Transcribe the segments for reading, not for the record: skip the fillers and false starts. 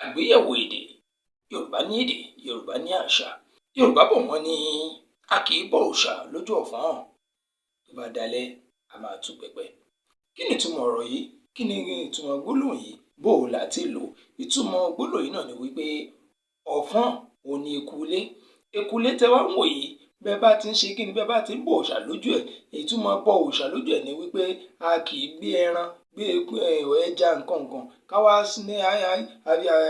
Àgbéyẹ̀wò èdè. Yorùbá ní èdè, Yorùbá ní àṣà. Yorùbá bọ̀, wọ́n ní a kì í bọ òòṣà lójú ọ̀fọ́n, tó bá dalẹ̀, a máa tú pẹpẹ. Kí ni ìtumọ̀ ọ̀rọ̀ yìí? Kí ni ìtumọ̀ gbólóhùn yìí? Bó o là ti lò? Ìtumọ̀ gbólóhùn yìí náà ni wípé ọ̀fọ́n òun ni eku ilé. Eku ilé tẹ́ wá ń wò yìí, bẹ́ẹ̀ bá ti ń ṣe kíni, bẹ́ẹ̀ bá ti ń bọ òòṣà lójú ẹ̀, ìtumọ̀ bọ òòṣà lójú ẹ̀ ni wípé a kì í gbé ẹran, gbé ẹja, nǹkan nǹkan, ká wá ní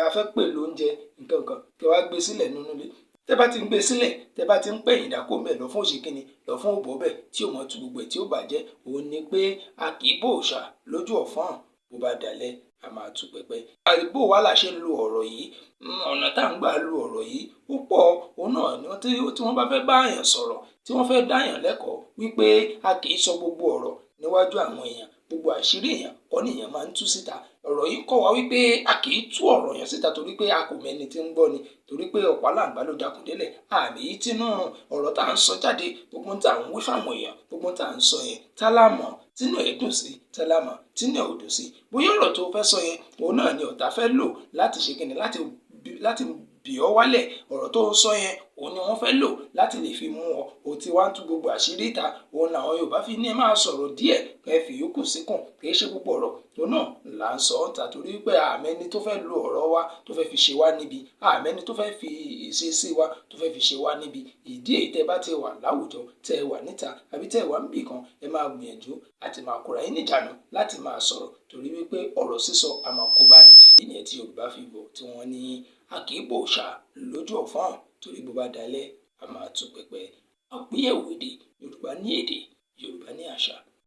a fẹ́ pè lóúnjẹ, nǹkan nǹkan, kí wá gbé sílẹ̀ nínú ilé. Tẹ́ bá ti ń gbé sílẹ̀, tẹ́ bá ti ń pẹ̀yìn dà kó mbẹ̀, lọ fún òṣè kíni, lọ fún òbọ̀ bẹ̀ tí ò mọ̀ tu gbogbo ẹ̀ tí ó bàjẹ́. Òun ni pé a kì í bọ òòṣà lójú ọ̀fọ́n, bó bá dalẹ̀, a máa tú pẹpẹ. Bó wá la ṣe ń lo ọ̀rọ̀ yìí? Ọ̀nà tá à ń gbà lo ọ̀rọ̀ yìí ó pọ̀. Òun náà ni tí wọ́n bá fẹ́ bá èèyàn sọ̀rọ̀, tí wọ́n fẹ́ dá èèyàn lẹ́kọ̀ọ́ wípé a kì í sọ gbogbo ọ̀rọ̀ níwájú àwọn èèyàn, gbogbo àṣírí èèyàn kọ́ ni èèyàn máa ń tú síta. Ọ̀rọ̀ yìí kọ́ wa wípé a kì í tú ọ̀rọ̀ yẹn síta torí pé a kò mẹ́ni tí ń gbọ́ ni, torí pé ọ̀pọ̀ aláǹgbá ló dakùn délẹ̀. Àmì yìí tínú ọ̀rọ̀ tá à ń sọ jáde, gbogbo tá à ń wí fáwọn èèyàn, gbogbo tá à ń sọ yẹn, tálámọ̀ tínú ẹ̀ dùn sí, tálámọ̀ tínú ẹ̀ ò dùn sí. Bóyá ọ̀rọ̀ tó fẹ́ sọ yẹn, òun náà ni ọ̀tá fẹ́ lò láti ṣe kíni, láti bì ọ́ wálẹ̀. Ọ̀rọ̀ tó ń sọ yẹn, òun ni wọ́n fẹ́ lò láti lè fi mú ọ. O ti wá ń tú gbogbo àṣírí ìta. Òun làwọn Yorùbá fi ní ẹ máa sọ̀rọ̀ díẹ̀, kẹ́ fi yòókù síkùn. Kì í ṣe gbogbo ọ̀rọ̀ òun náà là ń sọ ọ́ ta, torí pé àmẹ́ni tó fẹ́ lo ọ̀rọ̀ wa tó fẹ́ fi ṣe wá níbi, àmẹ́ni tó fẹ́ fi ìṣesí wa tó fẹ́ fi ṣe wá níbi. Ìdí èyí, tẹ́ bá ti wà láwùjọ, tẹ́ wà níta àbí tẹ́ wà níbì kan, ẹ máa gbìyànjú àti máa kóra yín níjànú láti máa sọ̀rọ̀, torí wípé ọ̀rọ̀ sísọ a máa kó bá ní. Ìdí nìyẹn tí Yorùbá fi bọ̀ tí wọ́n ní a kì í bọ òòṣà lójú ọ̀fọ́n, torí bó bá dalẹ̀, a máa tú pẹpẹ. Àgbéyẹ̀wò èdè. Yorùbá ní èdè, Yorùbá ní àṣà.